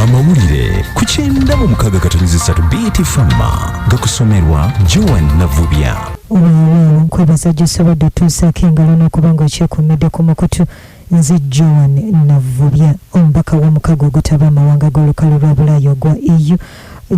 Amawulire ku 96.3 BT Fama gakusomerwa Joan Navubya. Weewaawo, nkwebaza gy'osobodde otuusaako engalo n'okuba ng'okyekuumidde ku mukutu. Nze Joan Navubya. Omubaka w'omukago ogutaba amawanga g'olukalu lwa Bulaaya ogwa EU,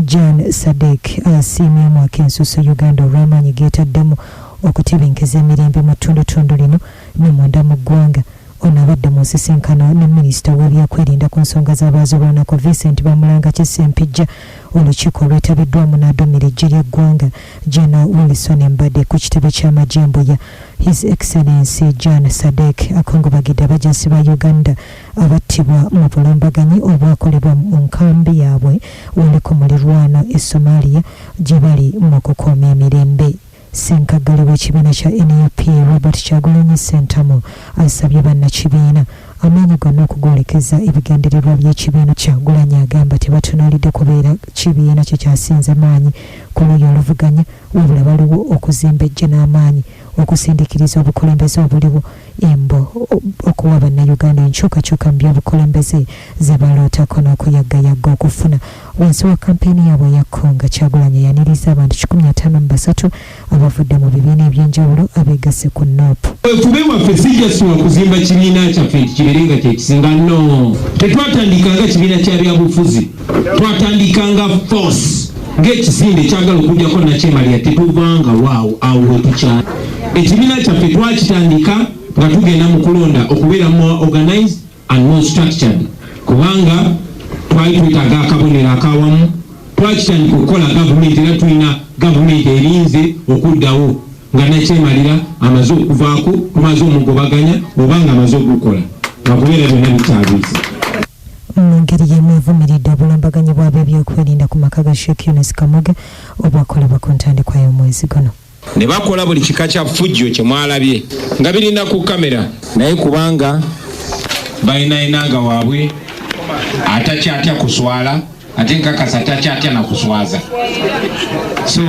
Jan Sadek, asiimyemu ak'ensusu Uganda olw'amaanyi geetaddemu okutebenkeza emirembe mu ttundutundu lino ne munda mu ggwanga. Ono abadde mu nsisinkano ne minisita w'ebyokwerinda ku nsonga z'abaazirwanako, Vincent Bamulangaki Ssempijja. Olukiiko olwetabiddwamu n'aduumira eggye ly'eggwanga, General Wilson Mbade, ku kitebe ky'amagye Mbuya. His Excellency Jan Sadek akongobagidde abajaasi ba Uganda abattibwa mu bulumbaganyi obwakolebwa mu nkambi yaabwe wali ku mulirwano e Somalia gye bali mu kukuuma emirembe. Ssenkaggale w'ekibiina kya NUP, Robert Kyagulanyi Ssentamu, asabye bannakibiina amaanyi gonna okugwolekeza ebigendererwa by'ekibiina. Kyagulanyi agamba tebatunuulidde kubeera kibiina kyekyasinze maanyi ku luuyi oluvuganya, wabula waliwo okuzimba ejje n'amaanyi okusindikiriza obukulembeze obuliwo embo okuwa bannayuganda enkyukakyuka mu by'obukulembeze ze balootako n'okuyaggayagga okufuna. Wansi wa kampeyini yaabwe eyakkonga, Kyagulanyi yaniriza abantu 153 abavudde mu bibiina ebyenjawulo abeegasse ku NUP. Fube waffe si just kuzimba kibiina kyaffe nti kibeere nga kyekisinga. No, tetwatandikanga kibiina kya byabufuzi, twatandikanga force ng'ekisinde ekyagala okugjako nakyemalira. Tetuvanga waawo, awo wetukyali. Ekibiina kyaffe twakitandika nga tugenda mu kulonda okubeera more organized and more structured, kubanga twali twetaaga akabonero akawamu. Twakitandika okukola gavumenti, era tulina gavumenti erinze okuddawo nga nakyemalira amaze okuvaako, tumaze omugobaganya oba nga amaze ogukola, nga kubeera byonna bikyalwisa. Mu ngeri y'emu evumiridde obulumbaganyi bw'ab'ebyokwerinda ku maka ga Sheikh Yunus Kamoga obwakolebwa ku ntandikwa y'omwezi guno. Ne bakola buli kika kya fujjo kye mwalabye nga birina ku kamera, naye kubanga balina waabwe atakyatya kuswala, ate nkakasa takyatya na kuswaza, so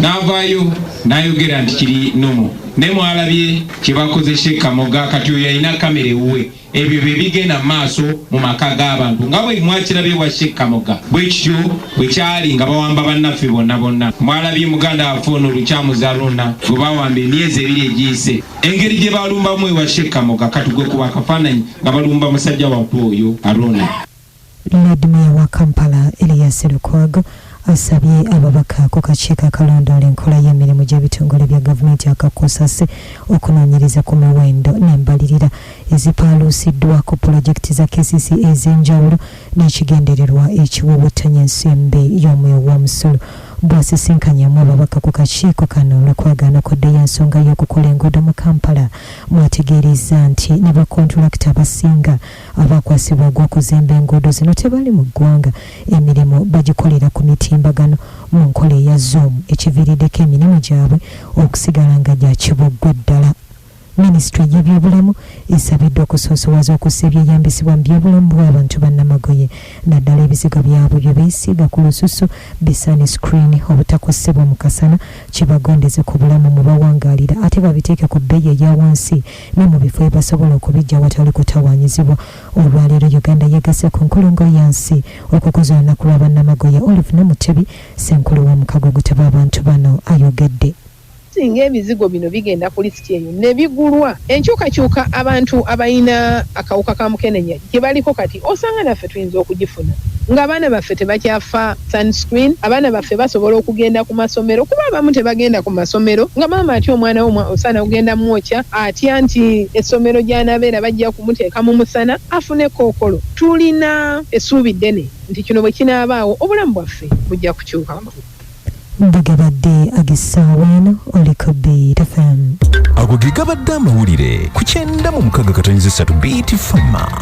n'avaayo n'ayogera nti kiri nomo. Naye mwalabye kye bakoze Sheikh Kamoga. Kati oyo alina kamera ewuwe. Ebyo bye bigenda mu maaso mu maka g'abantu nga bwe mwakirabye wa Sheikh Kamoga. Bwe kityo bwe kyali nga bawamba bannaffe bonna bonna. Mwalabye muganda waffe ono Lukyamuzi Aruna gwe bawamba emyezi 2 egiyise, engeri gye balumbamu ewa Sheikh Kamoga. Kati gwe kuba akafaananyi nga balumba musajja waffe oyo Aruna. Lord Mayor wa Kampala, Elias Lukwago, asabye ababaka ku kakiiko akalondoola enkola y'emirimu gy'ebitongole bya gavumenti aka COSASE okunoonyereza ku miwendo n'embalirira ezipaaluusiddwa ku pulojekiti za KCC ez'enjawulo n'ekigendererwa ekiwuwutanya ensimbi y'omwoyo w'omusolo. Bw'asisinkanyemu ababaka ku kakiiko kano, Lukwago anokoddeyo ensonga y'okukola enguudo mu Kampala, mwategeerezza nti ne bakontulakita abasinga abakwasibwa ogw'okuzimba enguudo zino tebali mu ggwanga, emirimu bagikolera ku mitimbagano mu nkola eya Zoom, ekiviiriddeko emirimu gyabwe okusigala nga gya kibuggwe ddala. Minisitule y'ebyobulamu esabiddwa okusoosowaza okussa ebyeyambisibwa mu byobulamu bw'abantu bannamagoye, naddala ebizigo byabwe bye beesiiga ku lususu, bi sunscreen, obutakosebwa mu kasana, kibagondeze ku bulamu mu bawangaalira, ate babiteeke ku bbeeyi eya wansi ne mu bifo ebasobola okubijja awatali kutawaanyizibwa. Olwaleero Uganda yeegase ku nkulungo y'ensi okukuza olunaku lwa bannamagoye. Olive Namutebi, ssenkulu w'omukago ogutaba abantu bano, ayogedde. Singa ebizigo bino bigenda ku lisiti eyo ne bigulwa, enkyukakyuka abantu abalina akawuka ka mukenenya gye baliko kati, osanga naffe tuyinza okugifuna, ng'abaana baffe tebakyafa sunscreen, abaana baffe basobola okugenda ku masomero, kuba abamu tebagenda ku masomero nga maama atya omwana we osaana kugenda mwokya, atya nti essomero gy'anaabeera bajja kumuteeka mu musana afune kookolo. Tulina essuubi ddene nti kino bwe kinaabaawo, obulamu bwaffe bujja kukyuka. Bugabadde ag'essaawa eno, oliko Beat FM. Ago ge gabadde amawulire ku 96.3 Beat Fama.